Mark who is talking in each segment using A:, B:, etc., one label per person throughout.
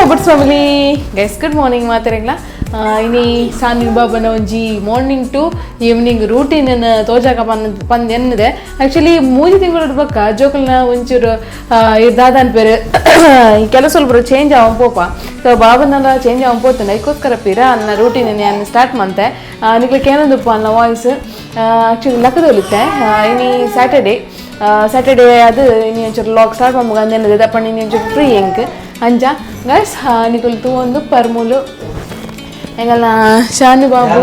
A: Robots family guys, good morning ಮಾತೆರೆಗ್ಲ. ಇನಿ ಸಾನಿ ಬಾಬನ ಒಂಜಿ morning ಟು ಈವ್ನಿಂಗ್ ರೂಟೀನ್ ತೋಜಾಕ ಪನ್ ಪಂದ್ ಎನ್ನಿದೆ. ಆ್ಯಕ್ಚುಲಿ ಮೂಜಿ ತಿಂಗಳು ಬೊಕ್ಕ ಜೋಕುಲ್ನ ಒಂಚೂರು ದಾದ ಅನ್ಪೇರು, ಕೆಲವು ಸ್ವಲ್ಪ ಚೇಂಜ್ ಆವ ಪೋಪ. ಸೊ ಬಾಬನೆಲ್ಲ ಚೇಂಜ್ ಆವ ಪೋತುಂಡು. ಐಕೋಸ್ಕರ ಪಿರ ಅನ್ನ ರೂಟೀನ್ ಯಾನ್ ಸ್ಟಾರ್ಟ್ ಮಂತೆ. ನಿಕ್ಲೆ ಕೇನೊಂದುಪ್ಪ ಅನ್ನ ವಾಯ್ಸ್. ಆ್ಯಕ್ಚುಲಿ ಲಕ್ಕದೊಲಿತ್ತೆ. ಇನಿ ಸ್ಯಾಟರ್ಡೆ ಸ್ಯಾಟರ್ಡೆ ಅದು ಇನಿ ಒಂಚೂರು ಲಾಗ್ ಸ್ಟಾರ್ಟ್ ಮನ್ಪುಗ ಅಂದೇನದೆ ದಪ್ಪಂಡ ಇನಿ ಒಂಚೂರು ಫ್ರೀ ಎಂಕ್. ಅಂಚ ಗೈಸ್, ನಿಕುಲು ತೂವೊಂದು ಪರ್ಮುಲು ಎಂಗಲ್ನ ಶಾನು ಬಾಬು.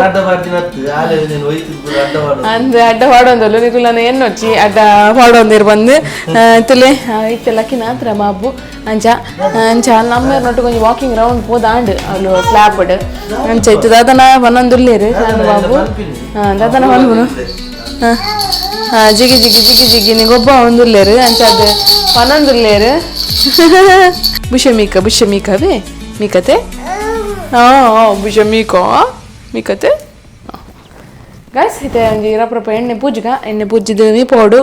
A: ಅಂದ್ ಅಡ್ಡ ಪಾಡೊಂದುಲ್ಲು. ನಿಕುಲನ ಎನ್ನೊಚ್ಚಿ ಅಡ್ಡ ಪಾಡೊಂದಿರು ಬಂದು ತುಲೆ. ಇತ್ತೆ ಲಕ್ಕಿನ ಆತ್ರ ಬಾಬು. ಅಂಚ ಅಂಚ ನಮ್ಮೇರ್ನೊಟ್ಟು ಒಂಜಿ ವಾಕಿಂಗ್ ರೌಂಡ್ ಪೋದಾಂಡ್ ಅವ್ಲು ಸ್ಲ್ಯಾಪ್ಡ್. ಅಂಚ ಇತ್ತು ದಾದನ ಪನ್ನೊಂದುಲ್ಲೇರು ಶಾನು ಬಾಬು. ದಾದನ ಪನ್ಪುನು. ಜಿಗಿ ಜಿಗಿ ಜಿಗಿ ಜಿಗಿ ನಿಗೊಬ್ಬ ಒಂದುಲ್ಲೇರು. ಅಂಚ ಅದು ಪನ್ನೊಂದುಲ್ಲೇರು. ಬುಷ ಮೀಕ ಬುಷ ಮೀಕವೇ ಮೀಕತೆ. ಬುಷ ಮೀಕೋ ಮೀಕತೆ. ಗಾಯ್ಸ್, ಇತ್ತೆ ಒಂಜಿ ರಪ್ರಪ ಎಣ್ಣೆ ಪೂಜಿಗ. ಎಣ್ಣೆ ಪೂಜಿದ್ ಮೀ ಪೋಡು.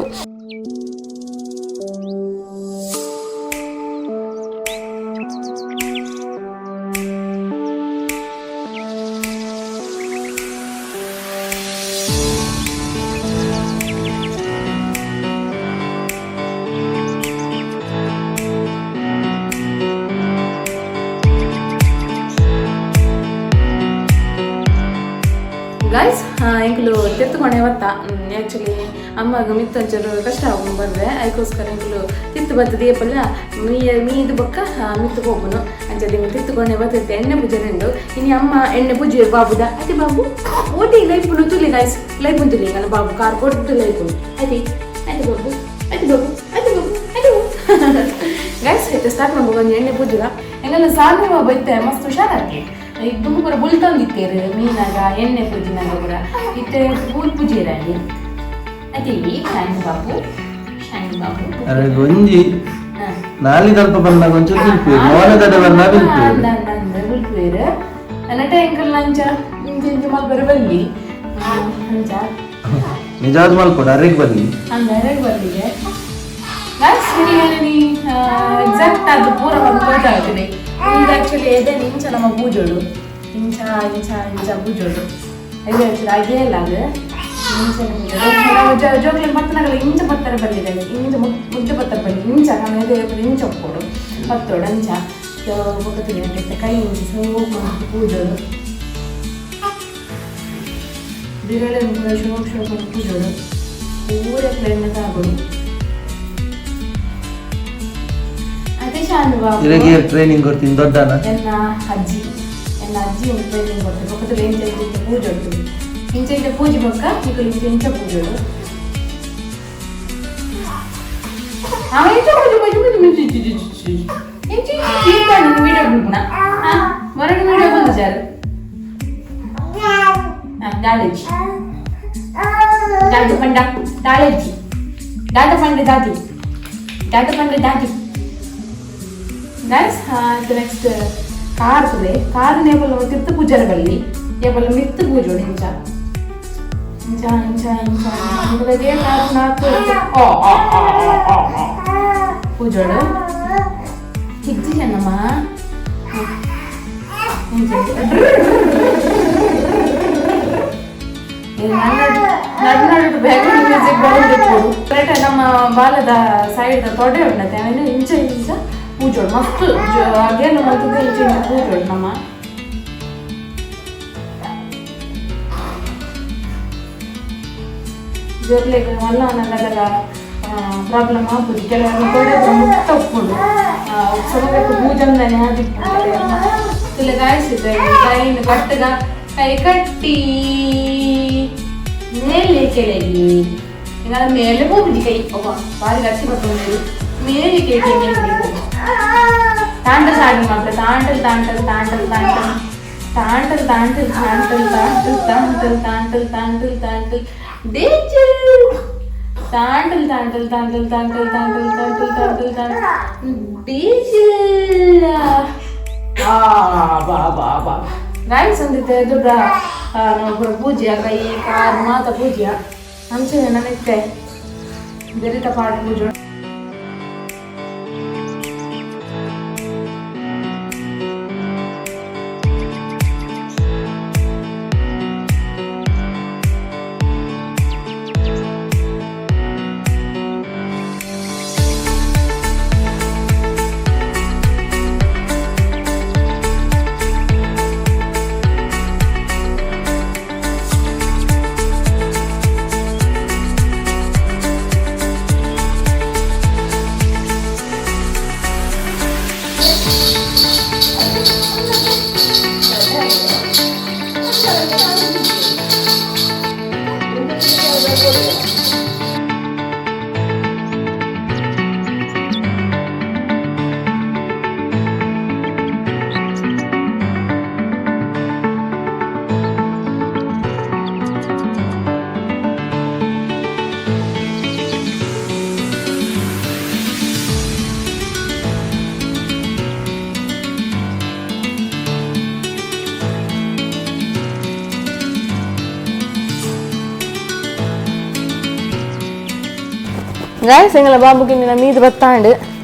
A: ಗೈಸ್, ಎಂಕುಲು ತಿರ್ತುಕೊಂಡೆ ಬತ್ತ. ಆ್ಯಕ್ಚುಲಿ ಅಮ್ಮಗ ಮಿತ್ತು ಒಂಚೂರು ಕಷ್ಟ ಆಗೊಂಡು ಬರ್ರೆ. ಅದಕ್ಕೋಸ್ಕರ ಎಂಕುಲು ತಿತ್ತು ಬತ್ತದ ಏಪಲ್ಲ ಮೀ ಮೀದು ಬೊಕ್ಕ ಮಿತ್ತು ಹೋಗುನು. ಅಂಚ ದಿಂಗ್ ತಿರ್ತುಕೊಂಡೆ ಬತ್ತೈತೆ. ಎಣ್ಣೆ ಪೂಜೆ ಉಂಡು ಇನಿ. ಅಮ್ಮ ಎಣ್ಣೆ ಪೂಜೆ ಬಾಬುದ. ಅತಿ ಬಾಬು ಓಟಿ ಲೈಫುನು ತುಲಿ ಗೈಸ್, ಲೈಫುನ್ ತುಲಿ. ನನ್ನ ಬಾಬು ಕಾರ್ ಕೊಟ್ಟು ಲೈಫುನು. ಅತಿ ಅತಿ ಬಾಬು, ಅತಿ ಬಾಬು, ಅತಿ ಬಾಬು, ಅತಿ ಬಾಬು. ಗೈಸ್, ಇತ್ತೆ ಸ್ಟಾರ್ಟ್ ಮಾಡ್ಬೋದು ಒಂಜಿ ಎಣ್ಣೆ ಪೂಜೆದ. ಎಂಗಲ್ಲ ಸಾನು ಬಾಬು ಇತ್ತೆ ಮಸ್ತ್ ಹುಷಾರಾತಿ. ಈಗ ದುಂಬು ಪೂರ ಬುಲ್ತೊಂದಿತ್ತೇರು ಮೀನಾಗ ಎಣ್ಣೆ ಪೂಜಿನಾಗ ಪೂರ. ಇತ್ತೆ ಪೂಜ್ ಪೂಜೆರಾಗಿ ಅದೇ. ಶಾನು ಬಾಬು, ಶಾನು ಬಾಬು.
B: ಅರೆ ಒಂಜಿ ನಾಲಿ ದಲ್ಪ ಬಂದಾಗ ಒಂಚೂರು ಬಿಲ್ಪೇರು, ಮೋನೆ ದಡ ಬಂದಾಗ ಬಿಲ್ಪೇರು.
A: ಬುಲ್ಪೇರು ನಟ ಎಂಕಲ್ ಅಂಚ ಇಂಚ ಇಂಚ ಮಲ್ಪರೆ ಬಲ್ಲಿ ಅಂಚ.
B: ನಿಜಾದ್ ಮಲ್ಪೊಡು, ಅರೆಗ್ ಬಲ್ಲಿ.
A: ಹಂಗಾರೆ ಬರ್ಲಿಗೆ. ಗೈಸ್, ನೀ ಎಕ್ಸಾಕ್ಟ್ ಅದು ಪೂರ ಒಂದು ತೋಜಾಗ್ತದೆ. ಇದು ಆಕ್ಚುಲಿ ಎದೆ ಇಂಚ ನಮ್ಮ ಪೂಜೋಡು, ಇಂಚ ಇಂಚ ಇಂಚ ಪೂಜೋಡು. ಇದು ಆಕ್ಚುಲಿ ಹಾಗೇ ಇಲ್ಲ, ಅದು ಇಂಚನೆ ಪೂಜೋಡು. ಜೋಕ್ಲಿನ ಪತ್ತನಗಲ ಇಂಚ ಪತ್ತರ ಬಲ್ಲಿ ಗೈಸ್, ಇಂಚ ಮುದ್ದೆ ಪತ್ತರ ಬಲ್ಲಿ. ಇಂಚ ನಮ್ಮ ಎದೆ ಇಂಚ ಒಪ್ಪೋಡು ಪತ್ತೋಡು ಅಂಚ. ಬೊಕ್ಕ ತಿನ್ನಕ್ಕೆ ಕೈ ಇಂಚ ಸೋಕು ಪೂಜೋಡು. ಬಿರಳೆ ಪೂರ ಶೋಕ್ ಶೋಕ್ ಅಂತ ಪೂಜೋಡು. ಪೂರ ಎಣ್ಣೆ ತಾಗೋಡು. ಅದೇ ಶಾನು ಬಾಬು.
B: ಇರೆಗೆ ಟ್ರೈನಿಂಗ್ ಕೊಡ್ತೀನಿ ದೊಡ್ಡನ.
A: ಎನ್ನ ಅಜ್ಜಿ, ಎನ್ನ ಅಜ್ಜಿ ಒಂದು ಟ್ರೈನಿಂಗ್ ಕೊಡ್ತಾರೆ. ಪಕ್ಕದಲ್ಲಿ ಇಂಚ ಇಂಚ ಇಂಚ ಪೂಜೆ ಉಂಟು. ಇಂಚ ಇಂಚ ಪೂಜೆ ಬೊಕ್ಕ ನಿಕುಲು ಇಂಚ ಇಂಚ ಪೂಜೋಡು. ಆ ಇಂಚ ಪೂಜೆ ಪೂಜೆ ಪೂಜೆ ಇಂಚ ಇಂಚ ಇಂಚ ಇಂಚ ಇಂಚ ಇಂಚ ಇಂಚ ವಿಡಿಯೋ ಬಿಡ್ಪುಣ. ಮರಣ ವಿಡಿಯೋ ಬಂದು ಸರ್. ದಾಳಜ್ಜಿ ದಾದ ಪಂಡ ದಾಳಜ್ಜಿ ದಾದ ಪಂಡ ದಾದಿ ದಾದ ಪಂಡ ದಾದಿ. ಗೈಸ್, ನೆಕ್ಸ್ಟ್ ಕಾರ್ ತುಲೆ. ಕಾರ್ ನೇಪಲ್ ತಿರ್ತು ಪೂಜಾರ ಬಲ್ಲಿ, ಏಪಲ್ ಮಿತ್ತು ಪೂಜೋಡು. ಇಂಚ ಇಂಚ ಇಂಚ ಇಂಚ ಇಂಚ ಕಾರ್ ನಾಲ್ಕು ಆ ಆ ಆ ಆ ಆ ಪೂಜೋಡು. ಹಿಜ್ಜಿ ಚೆನ್ನಮ್ಮ ಇಂಚ. ನಡು ನಡು ಬ್ಯಾಕ್ಗ್ರೌಂಡ್ ಮ್ಯೂಸಿಕ್ ಬರೋದಿಪ್ಪು. ಕರೆಕ್ಟ್ ನಮ್ಮ ಬಾಲದ ಸೈಡ್ ತೊಡೆ ಉಂಡತೆ ಅವನು. ಇಂಚ ಇಂಚ ಪೂಜೋಡು ಮಸ್ತ್ ಅಗೇನು ಮಲ್ತದ್ದು. ಇಂಚ ಇಂಚ ಪೂಜೋಡು ನಮ್ಮ ಜೋಕ್ಲೆಗ್ ಮಲ್ಲ ನಗದಗ ಪ್ರಾಬ್ಲಮ್ ಆಪುಜಿ. ಕೆಲವರು ತೊಡೆ ಮುಟ್ಟ ಉಪ್ಪುಂಡು ಸಮಯಕ್ಕೆ ಪೂಜಂದನೆ ಆದಿಪ್ಪುಂಡು. ತುಲೆ ಗಾಯಿಸಿದ ಕೈನ ಕಟ್ಟಗ ಕೈ ಕಟ್ಟಿ ಮೇಲೆ ಕೆಳಗೆ. ಎಂಗಲ ಮೇಲೆ ಹೋಗುಜಿ ಕೈ. ಒಬ್ಬ ಬಾರಿ ಗಟ್ಟಿ ಬರ್ತದೆ. ಮೇಲೆ ಕೆಳಗೆ ಮೇಲೆ ಹೋಗು. ತಾಂಡಲ್ ಸಾಡಿ ಮಾತ್ರ. ತಾಂಟಲ್ ತಾಂಟಲ್ ತಾಂಟಲ್ ತಾಂಟಲ್ ತಾಂಟಲ್ ತಾಂಟಲ್ ತಾಂಟಲ್ ತಾಂಟಲ್ ತಾಂಟಲ್ ತಾಂಟಲ್ ತಾಂಟಲ್ ತಾಂಟಲ್ ಡೇಂಜರ್. ತಾಂಟಲ್ ತಾಂಟಲ್ ತಾಂಟಲ್ ತಾಂಟಲ್ ತಾಂಟಲ್ ತಾಂಟಲ್ ತಾಂಟಲ್ ತಾಂಟಲ್ ಡೇಂಜರ್. ಆ ಬಾ ಬಾ ಬಾ. ಗಾಯ್ಸ್, ಒಂದಿತ್ತೆ ದೊಡ್ಡ ನಮ್ಮ ಪೂರ ಪೂಜೆ ಕೈ ಕಾರ್ ಮಾತ ಪೂಜೆ ಅಂಚನೆ ನನಗೆ ಬೆರಿತ ಪಾಡ್ ಪೂಜೆ. Guys ಎಂಗಲ ಬಾಬು ಕಿನ್ನಿನ ಮೀದು ಬತ್ತಾಂಡು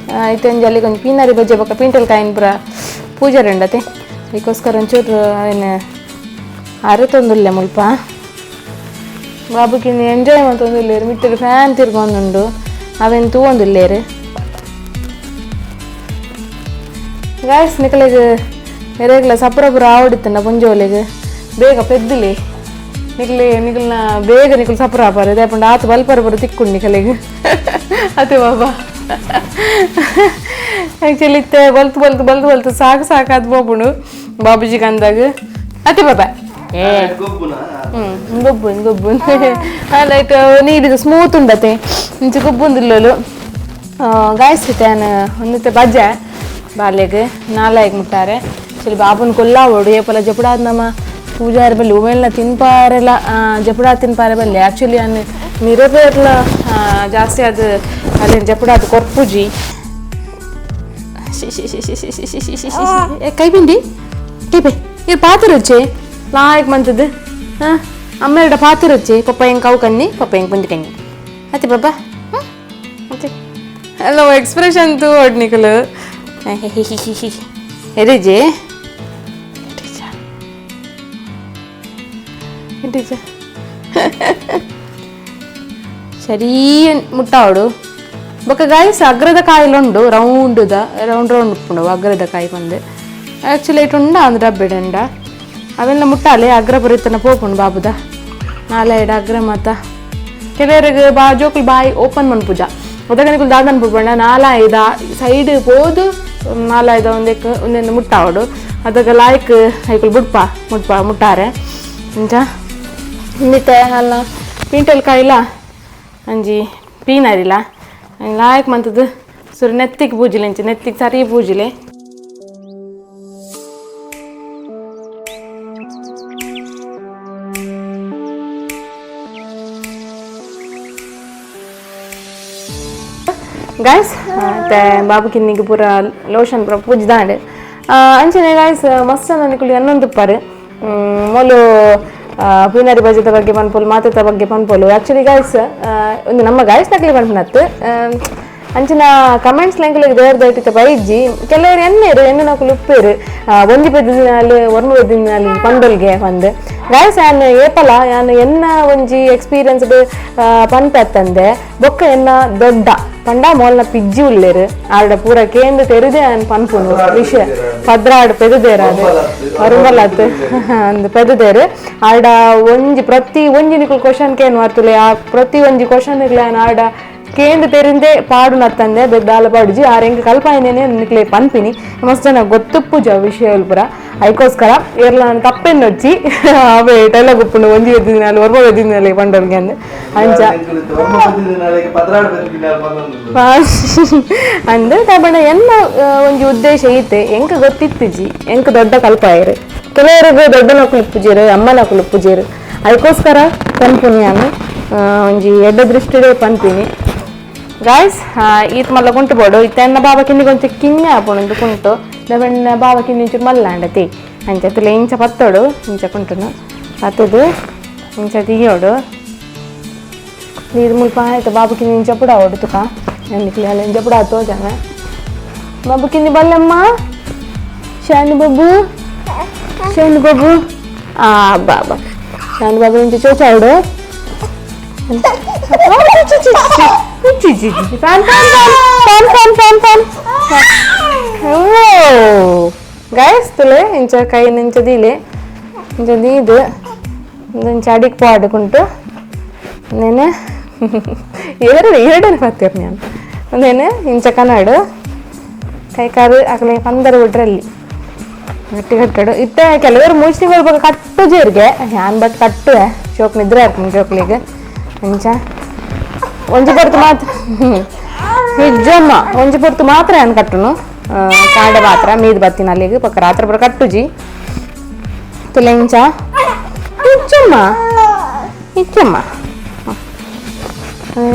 A: ಇತ್ತೆ ಒಂಜಿ ಪೀನಾರಿ ಬಜ್ಜೆ ಬೊಕ್ಕ ಪೀಂಟಲ್ ಕಾಯಿನ ಪೂರ ಪೂಜಾರಿ ಉಂಡತೆ ಅದಕ್ಕೋಸ್ಕರ ಒಂಚೂರು ಅವೇನು ಅರೆತೊಂದುಲ್ಲೆ ಮುಲ್ಪ ಬಾಬು ಕಿನ್ನಿ ಎಂಜಾಯ್ ಮಂತೊಂದುಲ್ಲೇರು ಮಿಟ್ಟರು ಫ್ಯಾನ್ ತಿರ್ಗೊಂದುಂಡು ಅವೇನು ತೂವೊಂದುಲ್ಲೇರು ಗಾಯ್ಸ್ ನಿಕಲೆಗ್ ಎರೆಗ್ಲ ಸಪುರ ಪೂರ ಆವಡಿತ್ತಂಡ ಪೊಂಜೋಲೆಗ್ ಬೇಗ ಪೆದ್ದುಲೆ ನಿಕ್ಲೆ ನಿಕಲ್ನ ಬೇಗ ನಿಕಲ್ ಸಪುರ ಆಪಾರ ದಾಯಪಂಡ ಆತು ಬಲ್ಪರ ಪೂರ ತಿಕ್ಕೊಂಡು ನಿಕಲೆಗ್ ಅತೆ ಬಾಬಾ ಆ್ಯಕ್ಚುಲಿ ಇತ್ತೆ ಬಲ್ತು ಬಲ್ತು ಬಲ್ತು ಬಲ್ತು ಸಾಕು ಸಾಕಾದ್ ಬೋಪುಂಡು ಬಾಬುಜಿಗೆ ಅಂದಾಗ ಅತೆ ಬಾಬಾ ಏ ಗೊಬ್ಬು ಗೊಬ್ಬು ಲೈಕ್ ನೀರಿದು ಸ್ಮೂತ್ ಉಂಡತೆ ಇಂಚ ಗೊಬ್ಬುಂದಿಲ್ಲಲು ಗಾಯ್ಸ್ ಇತ್ತೆ ಒಂದಿತ್ತೆ ಬಜ್ಜೆ ಬಾಲೆಗ್ ನಾಲಾಯಕ್ ಮುಟ್ಟಾರೆ ಆಕ್ಚುಲಿ ಬಾಬುನ ಕೊಲ್ಲಾವೋಡು ಏಪಲ ಜಪುಡಾದ್ ನಮ್ಮ ಪೂಜಾರಿ ಬಲ್ಲಿ ಉಮೇಲ್ನ ತಿನ್ಪಾರೆಲ್ಲ ಜಪುಡಾ ತಿನ್ಪಾರೆ ಬಲ್ಲೆ ಆ್ಯಕ್ಚುಲಿ ಅನ್ನ ನಿರಪೇರ್ಲ ಜಾಸ್ತಿ ಅದು ಅಲ್ಲೇನು ಜಪುಡಾದ ಕೊರ್ಪುಜಿ ಕೈ ಬಿಂಡಿ ಕೈಪೆ ಇದು ಪಾತ್ರ వచ్చే ಲಾಯಕ್ ಮಂತದ್ದು ಹಾಂ ಅಮ್ಮೆರಡ ಪಾತ್ರ వచ్చే ಪಪ್ಪ ಹೆಂಗೆ ಕವು ಕನ್ನಿ ಪಪ್ಪ ಹೆಂಗೆ ಪುಂಜಿ ಕಣ್ಣಿ ಅತ್ತೆ ಬಾಬಾ ಮತ್ತೆ ಅಲ್ಲ ಎಕ್ಸ್ಪ್ರೆಷನ್ ತೂ ನಿಕಲು ಎರಿಜೆ ಸರಿ ಮುಟ್ಟಾವಡು ಬೊಕ್ಕ ಗಾಯ್ಸ್ ಅಗ್ರದ ಕಾಯಿಲುಂಡು ರೌಂಡುದ ರೌಂಡ್ ರೌಂಡ್ ಉಪ್ಪುಂಡು ಅಗ್ರದ ಕಾಯಿ ಬಂದು ಆ್ಯಕ್ಚುಲಿ ಇಟ್ಟು ಉಂಡ ಅಂದ್ರೆ ಡಬ್ಬಿಡಂಡ ಅವೆಲ್ಲ ಮುಟ್ಟಾಲೆ ಅಗ್ರ ಬರುತ್ತನ ಪೋಪುಂಡು ಬಾಬುದ ನಾಲೆ ಅಗ್ರ ಮಾತ ಕೆಲವರಿಗೆ ಬಾ ಜೋಕುಲು ಬಾಯಿ ಓಪನ್ ಮನ್ಪುಜ ಒದಗನಿಕುಲು ದಾದನ್ ಪೂಪಂಡ ನಾಲಾಯ್ದ ಸೈಡ್ ಪೋದು ನಾಲಾಯ್ದ ಒಂದಕ್ಕೆ ಒಂದೊಂದು ಮುಟ್ಟಾವಡು ಅದಕ್ಕೆ ಲಾಯ್ಕ್ ಐಕುಲು ಬುಡ್ಪ ಮುಟ್ಪ ಮುಟ್ಟಾರೆ ಇಂಚ ಇನ್ನಿತ್ತೆ ಅಲ್ಲ ಪಿಂಟಲ್ ಕಾಯಿಲ ಅಂಜಿ ಪೀನರಿಲ ಲಾಯ್ಕ್ ಮಂತದ್ದು ಸುರು ನೆತ್ತಿಗೆ ಪೂಜಿಲೆ ಇಂಚ ನೆತ್ತಿಗೆ ಸರಿ ಪೂಜಿಲೆ. ಗಾಯ್ಸ್ ಮತ್ತೆ ಬಾಬು ಕಿನ್ನಿಗೆ ಪೂರ ಲೋಷನ್ ಪೂರ ಪೂಜಿದಾಂಡ್ ಅಂಚನೆ ಗಾಯ್ಸ್ ಮಸ್ತ್ ನಿಕುಲು ಎನ್ನೊಂದುಪ್ಪಾರು ಮೊಲು ಪೀನರಿ ಬಜೆದ ಬಗ್ಗೆ ಪನ್ಪೋಲು ಮಾತೆತ ಬಗ್ಗೆ ಪನ್ಪೋಲು. ಆ್ಯಕ್ಚುಲಿ ಗಾಯ್ಸ್ ಒಂದು ನಮ್ಮ ಗಾಯ್ಸ್ ನಕಲಿ ಪನ್ಪುನತ್ತು ಅಂಚಿನ ಕಮೆಂಟ್ಸ್ ಲೆಂಕುಲಿಗೆ ದೇವ್ರ ದಯಟಿತ ಬೈಜ್ಜಿ ಕೆಲವರು ಎನ್ನೇರು ಎನ್ನು ನಕುಲು ಉಪ್ಪೇರು ಒಂಜಿ ಪೆದ್ದಿನಾಲ್ ಒರ್ಮ ಪೆದ್ದಿನಾಲ್ ಪಂಡೊಲ್ಗೆ ಪಂದ್ ಗಾಯ್ಸ್ ಯಾನ್ ಏಪಲ ಯಾನ್ ಎನ್ನ ಒಂಜಿ ಎಕ್ಸ್ಪೀರಿಯನ್ಸ್ ಪನ್ಪೆತ್ತಂದೆ ಬೊಕ್ಕ ಎನ್ನ ದೊಡ್ಡ ಪಂಡ ಮೋಲ್ನ ಪಿಜ್ಜಿ ಉಲ್ಲೇರು ಆಡ ಪೂರ ಕೇಂದ್ರ ತೆರಿದೆ ಅನ್ ಪನ್ಪುನು ವಿಷಯ ಪದ್ರಾಡ್ ಪೆದುದೇರ ಅದು ಅರುಂಬಲತ್ ಅಂದ್ ಪೆದುದೇರು ಆಡ ಒಂಜಿ ಪ್ರತಿ ಒಂಜಿ ನಿಕುಲು ಕ್ವಶನ್ ಕೇನ್ ಮಾರ್ತುಲೆ ಆ ಪ್ರತಿ ಒಂಜಿ ಕ್ವಶನ್ ಆಡ ಕೇಂದ್ರ ತೆರಿಂದೆ ಪಾಡು ನತ್ತಂದೆ ಬೆದ್ದಾಲ ಪಾಡುಜಿ ಆರ್ ಎಂಕ್ ಕಲ್ಪಾಯಿನೇನೆ ನಿಕ್ಲೆ ಪನ್ಪಿನಿ ಮಸ್ತ್ ಜನ ಗೊತ್ತುಪ್ಪುಜ ವಿಷಯ ಪೂರ ಐಕೋಸ್ಕರ ಏರ್ಲ ತಪ್ಪೆನ್ನೊಚ್ಚಿ ಅವೇ ಡೈಲಾಗ್ ಉಪ್ಪುಂಡು ಒಂಜಿ ಎದ್ದಿನಾಲ್ ಒರ್ಮ ಎದ್ದಿನಾಲೆ ಪಂಡೋಲ್ಗೆ ಅಂದ್ ಅಂಚ ಅಂದ್ ತಬಣ ಎನ್ನ ಒಂಜಿ ಉದ್ದೇಶ ಐತೆ ಎಂಕ್ ಗೊತ್ತಿತ್ತಿಜಿ ಎಂಕ್ ದೊಡ್ಡ ಕಲ್ಪಾಯರು ಕೆಲವರಿಗೆ ದೊಡ್ಡ ನಕುಲು ಪೂಜೆರು ಅಮ್ಮ ನಕುಲು ಪೂಜೆರು ಅದಕ್ಕೋಸ್ಕರ ಪನ್ಪುನಿ ನಾನು ಒಂಜಿ ಎಡ್ಡ ದೃಷ್ಟಿಡೇ ಪನ್ಪಿನಿ. ಗಾಯ್ಸ್ ಈತ್ ಮಲ್ಲ ಕುಂಟು ಬೋಡು ಇತ್ತೆ ಬಾಬಾ ಕಿನ್ನಿಗೆ ಒಂಚ ಕಿನ್ನಿ ಆಪುಂಡು ಕುಂಟು ದಬಣ್ಣ ಬಾಬಾ ಕಿನ್ನಿ ಒಂಚೂರು ಮಲ್ಲಾಂಡತಿ ಅಂಚ ತುಲೆ ಇಂಚ ಪತ್ತೋಡು ಇಂಚ ಕುಂಟುನು ಪತ್ತದು ಇಂಚ తీಯೋಡು ನೀರು ಮುಲ್ಪ ಆಯ್ತು ಬಾಬು ಕಿನ್ನಿ ಇಂಚ ಪುಡ ಓಡು ತುಕ ఎందుకు ಇಂಚ ಪುಡ ತೋಜಾನ ಬಾಬು ಕಿನ್ನಿ ಬಲ್ಲಮ್ಮ ಶಾನು ಬಾಬು ಶಾನು ಬಾಬು ಆ ಬಾಬಾ ಶಾನು ಬಾಬು ಇಂಚ ಚೋಚಾಡು fan fan fan fan fan fan guys ತುಲೆ ಇಂಚ ಕೈ ಇಂಚ ದೀಲೆ ಇಂಚ ದೀದು ಇಂಚ ಅಡಿಕ್ ಪಾಡುಕುಂಟು నేను ಎರಡು ಎರಡನೇ ಪತ್ತೀರ್ ನಾನು ಒಂದೇನು ಇಂಚ ಕನ್ನಡ ಕೈ ಕಾರು ಅಕಲೆ ಪಂದರ ಬಿಟ್ರಲ್ಲಿ ಗಟ್ಟಿ ಕಟ್ಟಡು ಇತ್ತೆ ಕೆಲವರು ಮೂಜಿ ತಿಂಗಳು ಕಟ್ಟು ಜೀರಿಗೆ ಯಾನ್ ಬಟ್ ಕಟ್ಟುವೆ ಚೋಕ್ ನಿದ್ರೆ ಹಾಕೊಂಡು ಚೋಕ್ಲಿಗೆ ಇಂಚ ಒಂಜಿ ಪೊರ್ತು ಮಾತ್ರ ನಿಜಮ್ಮ ಒಂಜಿ ಪೊರ್ತು ಮಾತ್ರ ಯಾನ್ ಕಟ್ಟುನು ಕಾಂಡೆ ಮಾತ್ರ ಮೀದ್ ಬತ್ತಿನ ಅಲ್ಲಿಗೆ ಪಕ್ಕ ರಾತ್ರಿ ಪೂರ ಕಟ್ಟುಜಿ ತುಲೆ ಇಂಚ ಇಚ್ಚಮ್ಮ ಇಚ್ಚಮ್ಮ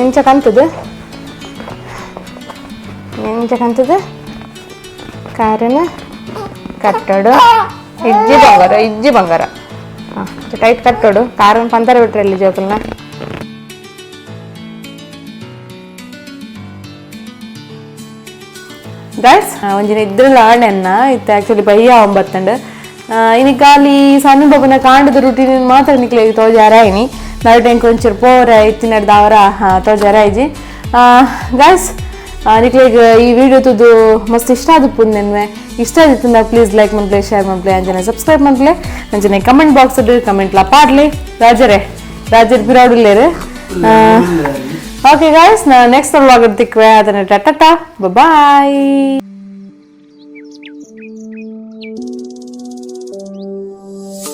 A: ಇಂಚ ಕಂತದು ಇಂಚ ಕಂತದು ಕಾರನ ಕಟ್ಟಡು ಇಜ್ಜಿ ಬಂಗಾರ ಇಜ್ಜಿ ಬಂಗಾರ ಹಾಂ ಟೈಟ್ ಕಟ್ಟೋಡು ಕಾರನ್ನು ಪಂತರ ಬಿಟ್ರೆ ಇಲ್ಲಿ ಜೋಕಲ್ನ. ಗೈಸ್, ಒಂಜಿನ ಇದ್ರಲ್ಲ ಆಣೆನ್ನ ಇತ್ತೆ ಆಕ್ಚುಲಿ ಬಯ್ಯ ಒಂಬತ್ತಂಡ್. ಇನಿ ಖಾಲಿ ಸಣ್ಣ ಬಾಬುನ ಕಾಂಡದ ರೂಟೀನ್ ಮಾತ್ರ ನಿಕ್ಲೆ ತೋಜಾರ ಇನಿ. ನಡು ಒಂಚೂರು ಪೋರ ಇತ್ತಿನಡ್ದ ಅವರ ತೋಜಾರ ಇಜ್ಜಿ. ಗೈಸ್, ನಿಕ್ಲೆಗ್ ಈ ವಿಡಿಯೋ ತೂದು ಮಸ್ತ್ ಇಷ್ಟ ಆದಪ್ಪು ನೆನ್ವೆ. ಇಷ್ಟ ಆದಿತ್ತಂಡ ಪ್ಲೀಸ್ ಲೈಕ್ ಮನ್ಪ್ಲೆ, ಶೇರ್ ಮನ್ಪ್ಲೆ, ಅಂಚನೆ ಸಬ್ಸ್ಕ್ರೈಬ್ ಮನ್ಪ್ಲೆ, ಅಂಚನೆ ಕಮೆಂಟ್ ಬಾಕ್ಸ್ ಕಮೆಂಟ್ಲ ಪಾಡ್ಲೆ. ರಾಜರೇ, ರಾಜರ್ ಬಿರಾಡುಲ್ಲೇರು. ಓಕೆ ಗಾಯ್ಸ್, ನಾ ನೆಕ್ಸ್ಟ್ ವ್ಲಾಗ್ ತಿಕ್ವೆ. ಅದನ್ನ ಟಾಟಾ, ಬಾಯ್.